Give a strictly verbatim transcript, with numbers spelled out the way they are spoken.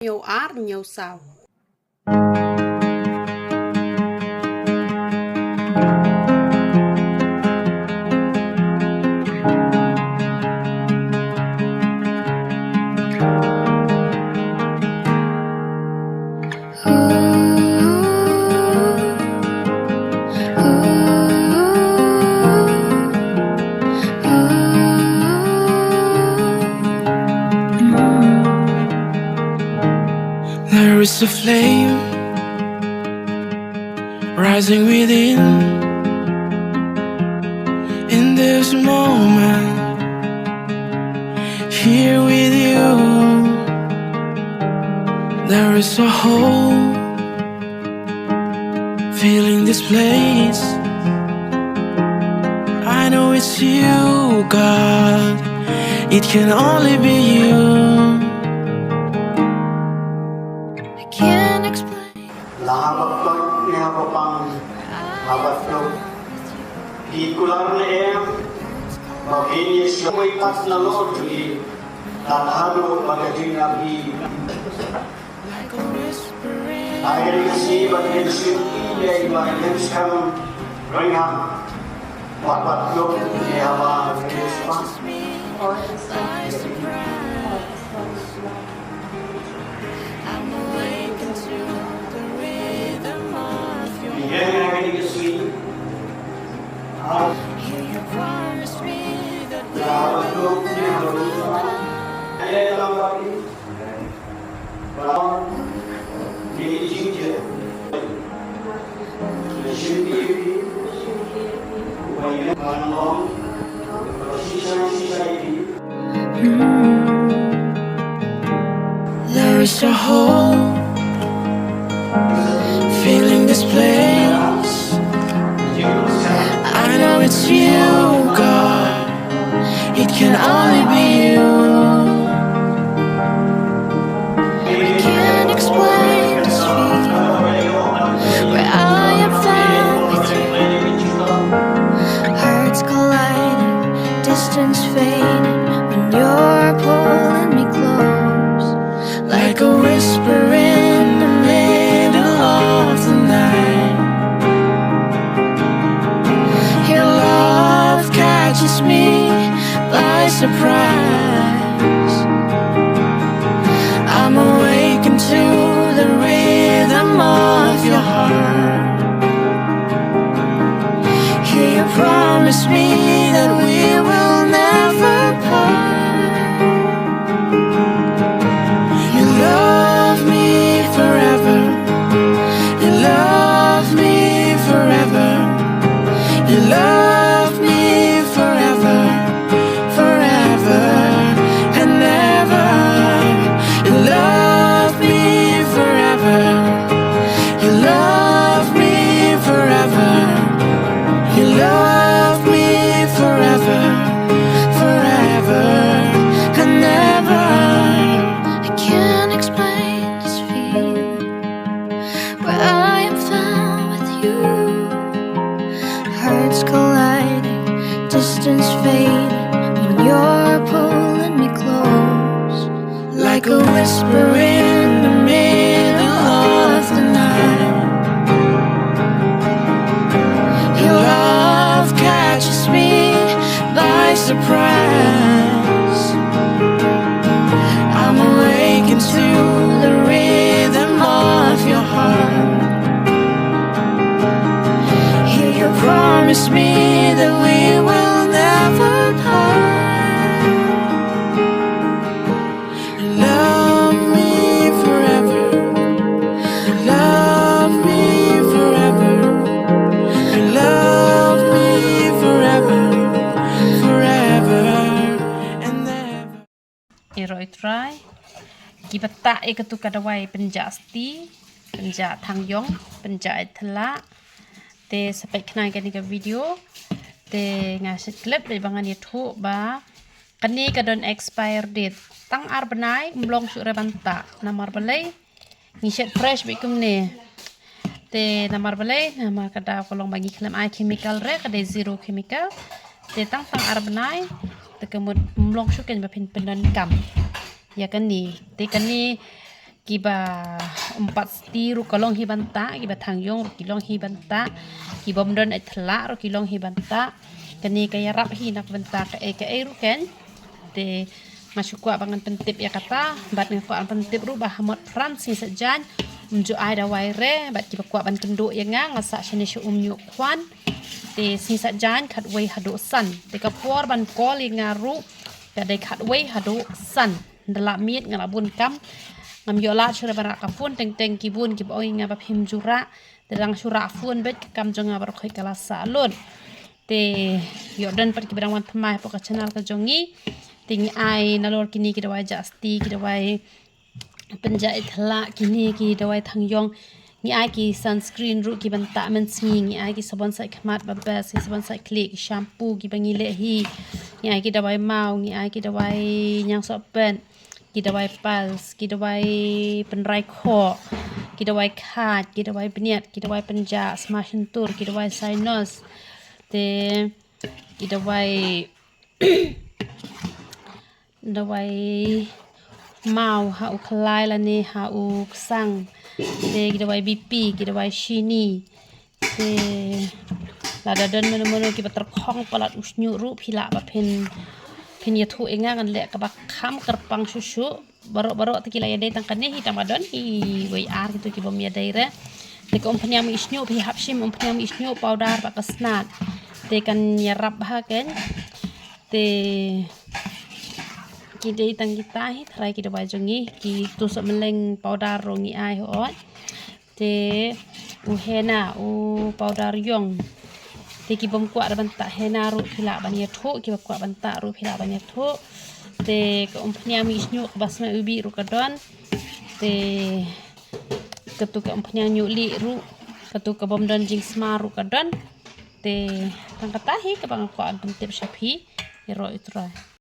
hynñiew ar hynñiew saw. There is a flame rising within. In this moment, here with you, there is a hope filling this place. I know it's you, God. It can only be you. I can't explain. La haba pang, ne haba pang, haba tuk. Ki kular ne em, ba phin ïa shu wei pat na lor jong ngi. La haduh ba ka jingïapi. Ai ka dei ka sngi ba ngin shu ïa i ba ngin skhem rynghang. Wat pat tuk ne haba ngin shu pang. There is a hope filling this place. I know it's you, God. It can only be you. I can't explain this feeling where I am found with you. Hearts colliding, distance fading when you're pulling me close. Like a whisper in the middle of the night. Your love catches me by surprise. I'm awakened to the rhythm of your heart. Here you promise me that we will never part. You love me forever. You love me forever. You love me forever. Forever and ever. You love me forever. You love me forever. You love me forever. Forever and ever. I can't explain this feeling where I am found with you. Hearts colliding, distance fading when you're pulling me close. Like a whisper in the middle of the night. Your love catches me by surprise. I'm awakened to the rhythm of your heart. Here you promise me that we will never part. Love me forever. Love me forever. Love me forever. Forever and ever. Ïaroh ïa u Trai. Kiba tah ïa katu ka dawai pynjah sti, pynjah thang ïong, pynjah ïa thyllah. Te sa peit khnang ïa kane ka video. Te nga shait clip dei ba ngan ïathuh ba kane ka don expire date. Tang ar bnai ym long shuh re ban tah. Namar balei? Ngi shet fresh beit kumne. Te namar balei? Namar ka daw ka long ba ngi khlem ai chemical re, ka dei zero chemical. Te tang tang ar bnai te ka mut ym long shuh kein ba phin pyndonkam ïa kane. Te kane Kiba umpat sti ruh ka long hi banta, kiba thang ïong ruh ki long hi banta, kiba ym don eit thlak ruh ki long hi banta. Kane ka ïarap hi na ka bynta kaei kaei ruh ken. Te nga shu kwah ba ngan pyntip ïa kata, bad nga kwah ban pyntip ruh ba ha Motphran sngi Saitjaiñ ym ju ai dawai re, bad kiba kwah ban kynduh ïa nga, nga sah shane sha Umñiuhkhwan. Te sngi Saitjaiñ khatwei haduh san. Te ka por ban call ïa nga ruh ka dei khatwei haduh san. Nda lah miet nga lah bun kam. Ngam ïoh lad shuh ban rah ka phone, teng teng ki bun kiba ong ïa nga ba phim ju rah. Te dang shu rah phone beit ka kam jong nga baroh khoit ka la sah lut. Te ïoh don pat kiba dang wan thymmai hapoh ka channel ka jong ngi. Te ngi ai nalor kine ki dawai jah sti, ki dawai pynjah eit thlak, kine ki dawai thang ïong. Ngi ai ki sunscreen ruh ki banta mynsngi, ngi ai ki sabon sait khmat ba best, ki sabon sait khlieh, ki shampoo kiba ngi leh hi. Ngi ai ki dawai maw, ngi ai ki dawai ñiangsohpet, ki dawai pals, ki dawai pynrai khoh, ki dawai khaid, ki dawai bniat, ki dawai pynjah sma shyntur, ki dawai sinus. Te ki dawai dawai maw ha u khlai lane ha u ksang. Te ki dawai B P, ki dawai shini. Te lada don mano mano kiba tyrkhong palat u shñiuh ruh phi lah ba phin, phin ïathuh ïa nga, ngan leh kaba kham kyrpang shuh shuh. Baroh baroh te ki la ïadei tang kane hi, tang ba don hi wei ar kito ki bym ïadei re. Te ka umphniang mih shñiuh, phi hap shim umphniang mih shñiuh powder bad ka snat. Te kan ïarap bha ken. Te ki dei tang kita hi tharai ki dawai jong ngi, ki tu sohmyllieng powder ruh ngi ai hooid. Te u henna, u powder ïong. Te ki bym kwah ban tah henna ruh phi lah ban ïathuh, kiba kwah ban tah ruh phi lah ban ïathuh. Te ka umphniang mih shñiuh kaba sma u bih ruh ka don. Te katu ka umphniang ñiuh lieh ruh, katu ka bym don jingsma ruh ka don. Te tang kata hi kaba nga kwah ban pyntip sha phi. Ïaroh ïa u Trai.